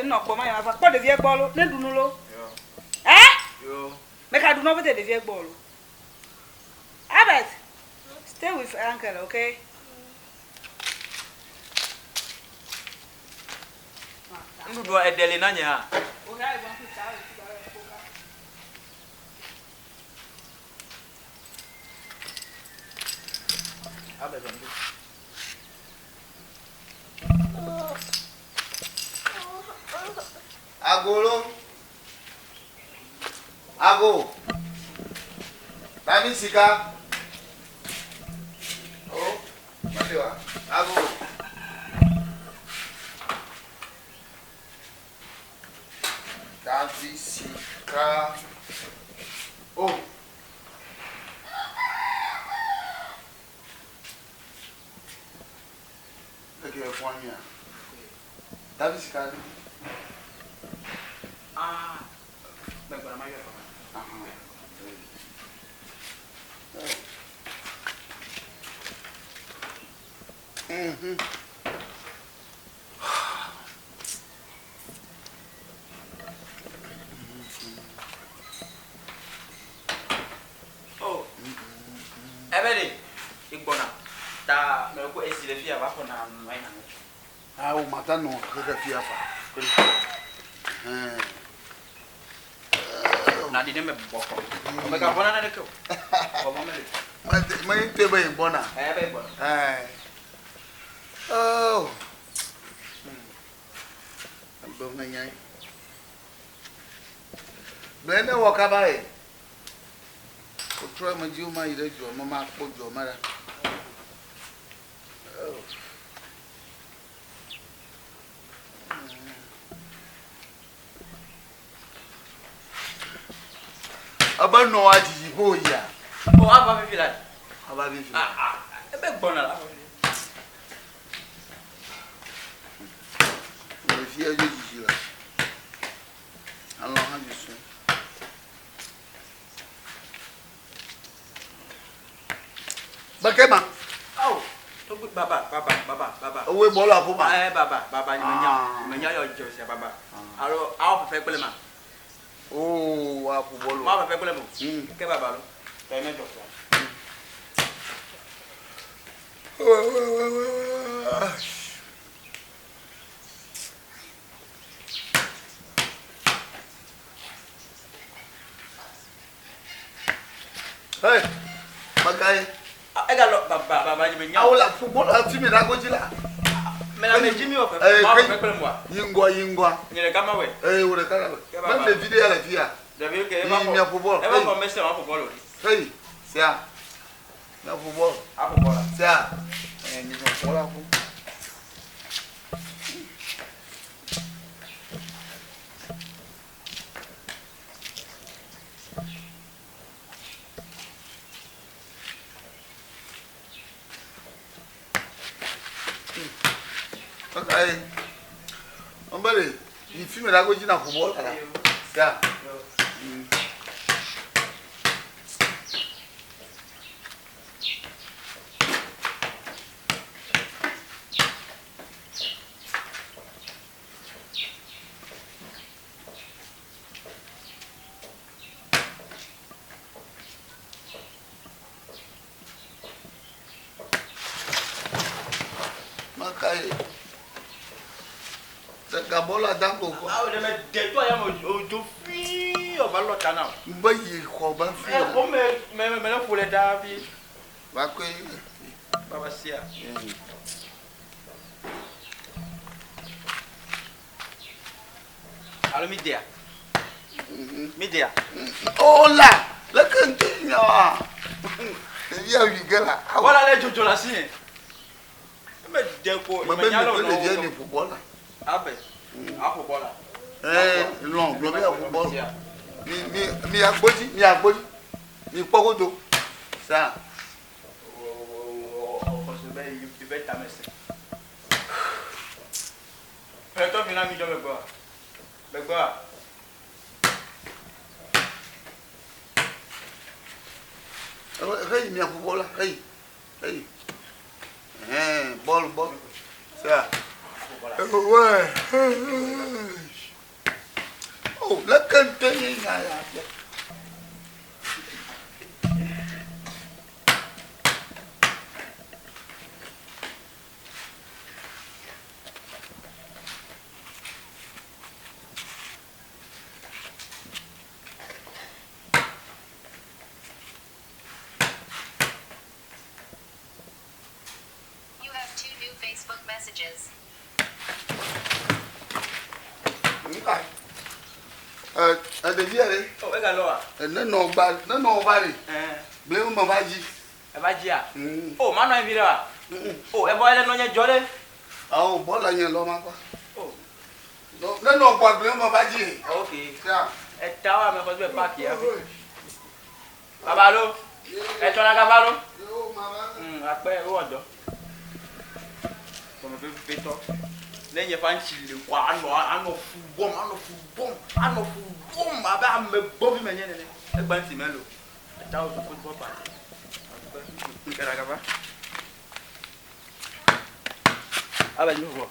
Nɔ kpɔ ma va kpɔ ɖevia gbɔ lo. Ne ɖu nu lo. Ɛ? Meka ɖu nɔ pete ɖevia gbɔ lo. Albert, stay with uncle, okay? Nuɖuɖua eɖe li na nye hã. Agolo. Ago. Dami sika. Oh, Maliwa. Ago. Davi sika. Oh. Leke efɔ nyuia. Davi sika ɖe. Ah, megbɔna ma yɔ kɔma. Mhm. Oh, ebe ɖe, egbɔna. Ta mekɔ esi le fia va xɔ na nu ayi na. Awo mata nɔ xexe fia fa. Hɛn. Na ɖi ne me bɔkɔ. Mega vɔna naneke o. Vɔvɔ mele. Me ŋutɔe be yegbɔna. Ɛɛ be yegbɔna. Ɛɛ. Oh. Ebe menyae. Gblẽ ne wɔ kaba ye. Wotrɔ eme dzi woma yi ɖe dua me makpɔ dua me ɖa. Oh. Ebe nɔa dzidzi ƒe wòyia? O, ava fifi la. Ava fifi la. Ah, ah, ebe gbɔna la. Ava fifi. Ɖevia dzo dzidzi la. Alɔ hã dzi sue. Beke ma. Awo, togbe baba baba baba baba. Ewoe bɔlu aƒo ma. Ɛɛ baba baba nye menya ah. menya yɔ dzɔ sia baba. Ah. Alo awo fefe kple ma. Oo aƒo bɔlu. Ma fefe kple mo. Ke baba lo. Tɔ ne dzɔ sia. Hey, magaye. Ega lɔ baba baba nye menya. Awo la football la fi mi la godzi la. Mɛ la mɛ dzi mi wɔ fɛ. Ma fɛ kple mua. Yi ŋgɔ yi ŋgɔa. Nye ɖeka ma wɛ. Ee wo ɖeka la wɛ. Mɛ ɖevi ɖe ya le fi ya. Ɖevi ke eva xɔ. Mia ƒo bɔl. Eva xɔ mɛ se wa ƒo bɔl o. Hey, sia. Mia ƒo bɔl. Aƒo bɔl la. Sia. Ɛɛ mi nɔ bɔl la ƒo. Okay. Mbele, yi fi me la ko dzi na ƒo bɔl la. Sia. Makaye. Seka bɔla da ko kɔ. Awo ɖe me de to aya me odzo fii ɔva lɔ ta na o. Be yi xɔ be fi. Ɛ xɔ me me me le ƒo le da fi. Va koe. Baba sia. Alo mi dea? Mi dea? Ola! Leke ŋuti nya wa? Ɖevia wi ge la. Wala le dzodzo le asi nye. Eme de ko. Mebe mi ƒe ɖevia ne ƒo bɔla. Abe. Aƒo bɔla. Ɛɛ lɔn gblɔ be aƒo bɔl. Mi mi mi agbodzi mi agbodzi. Mi kpɔ godo. Sa. Xɔse be yi be tame se. Ƒletɔ vi na mi dzɔ megbea? Megbea? Heyi mia ƒo bɔl la, heyi, heyi. Hɛn, bɔl, bɔl. Sea. Wɛ. O, leke ŋutɔe nye nya ya fia? You have two new Facebook messages. Nuka? Ɛ ɖevia ɖe. O ega lɔ wa. Ne nɔ gba ne nɔ va ɖe. Ɛɛ. Gble me va dzi. Eva dzia? Mm. O manɔ anyi vi ɖe wa. Mm. O ebɔ ele nɔ nye dzɔ ɖe. Awo bɔla nye lɔ ma kpa. O. Ne nɔ gba gble me va dzi. Ok. Ya. Eta wa me xɔ be park ya. Baba lo. Etsɔ na gava lo. Yo ma va. Akpe wowɔ dɔ. Gɔme vevitɔ. Ne nye ƒe ŋtsi li kɔa anɔ anɔ fu bɔm anɔ fu bɔm anɔ fu bɔm abe ame gbɔvi menye nene. Egba ŋtsi melo. Eta wo football party. Akpe. Nkɛ na gava. Abe nu vɔ.